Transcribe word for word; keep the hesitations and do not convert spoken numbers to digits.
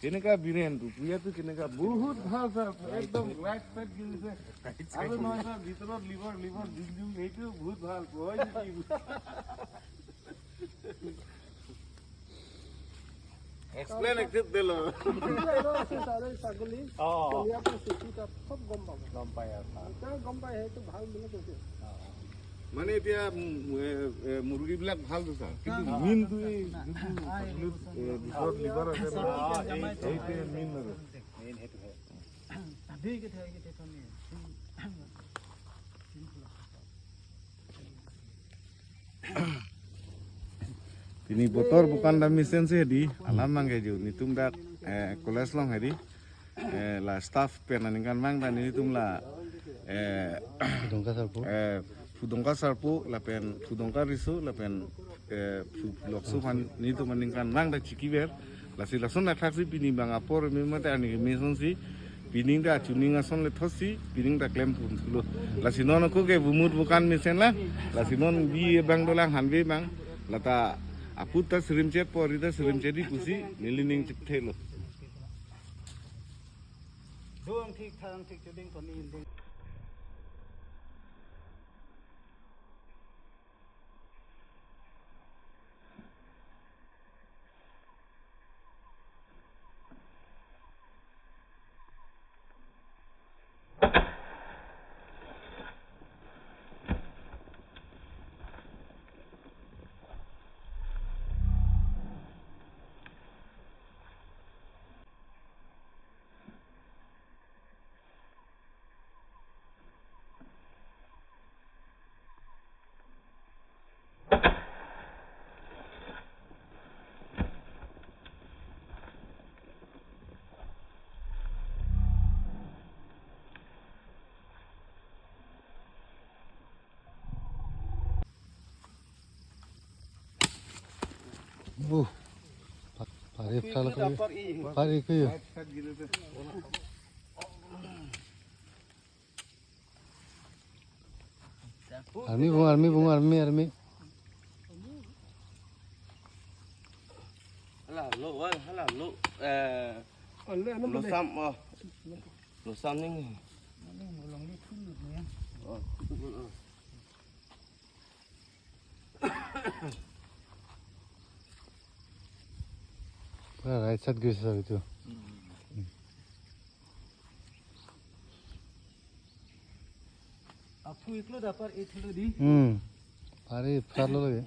কেনেকা বীৰেন, দুপৰীয়াটো কেনেকা? বহুত ভাল ছাৰ, একদম ৰাইট চাইড গিলিছে। আৰু নহয় ছাৰ, ভিতৰত লিভাৰ, লিভাৰ দিম দিম, সেইটো বহুত ভাল। হয় নেকি? এক্সপ্লেইন একচেপ্ট দিলো। ছাগলী, অ। ইয়াৰ পৰা চুচি তাত চব গম পাব। গম পায় আৰু। এতিয়া গম পায়, সেইটো ভাল বুলি কৈছে। মানে এতিয়া, উম, এ, এ, মুৰ্গীবিলাক ভালতো ছাৰ, কিন্তু অ। মেইনটো এই যিটো ছাগলীত, এ, ভিতৰত লিভাৰ আছে ন, অ, এই, সেইটোৱে মেইন আৰু। মেইন সেইটো হয়। Pini botor bukan dam mesen si hedi, alam mang keju, netum dak, eh, college along hedi, eh, la staff pen aningkanvang ta netum la, eh, Phu Dongka sarpo. Eh, Phu Dongka sarpo, lapen Phu Dongka riso, lapen, eh, Phu Lokso aphan netum aningkanvang ta chikiver. Lasi lason athaksi pini bang apor mimate ani mesen si, pining ta chuning ason le thosi, pining ta klem pun tulo. Lasi non ako ke bumut bukan mesen la, lasi non bi bang dolang hanve bang, lata aput ta sirim chet pori ta sirim chet di pusi, nelining chipthelo. Doang thik thang thik chuding to ni ding. Bu. Pari phala ko. Pari ko. Army bung, army bung, army, army. Hala lo, wal, hala lo. Eh, lo sam, oh. Lo sam ning. Oh. Pura right side gris sa itu. Aphu iklo dapar ithlo di. Hmm. Pari pharlo lagi.